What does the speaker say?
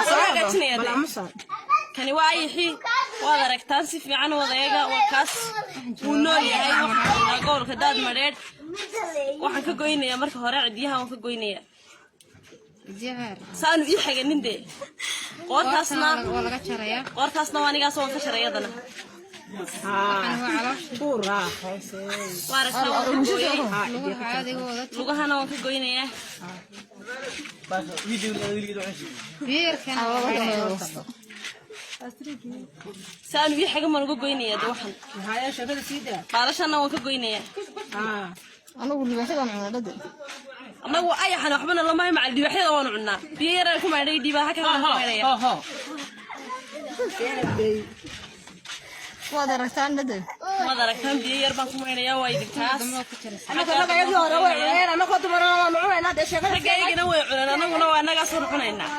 Soo hagaajinaya dee. Kani waa ayaxii, waad aragtaan, si fiican wada eega. Waa kaas, wuu nool yahay. Waxaan joognaa gobolka Daad Madheedh. Waxaan ka goynayaa marka hore cidiyaha, waan ka goynayaa saanu ii xaganin dee. Qoortaasna Waa laga jarayaa. Qoortaasna waa anigaas, waan ka jaray iyadana. Waa aragtaa, waan ka gooyey. Lugaha caadiga wada. Lugahana waan ka goynayaa. Biyo yarkeena. Saanu ii xagan baan uga goynayaa de. Waxan baalashana waan ka goynayaa. Anagu libaaxyadan cunaa dhade. Annagu ayaxan waxbana lama macal libaaxyada waanu cunnaa. Biyo yaraan ku maydhay, dhiibaa halkan waan ku maydhaya. Waad aragtaan dhade. Waad aragtaan, biyo yar baan ku maydhayaa. Waa idinkaas. Ragga ayagana way cuneen, annaguna waa annagaasoo cunaynaa.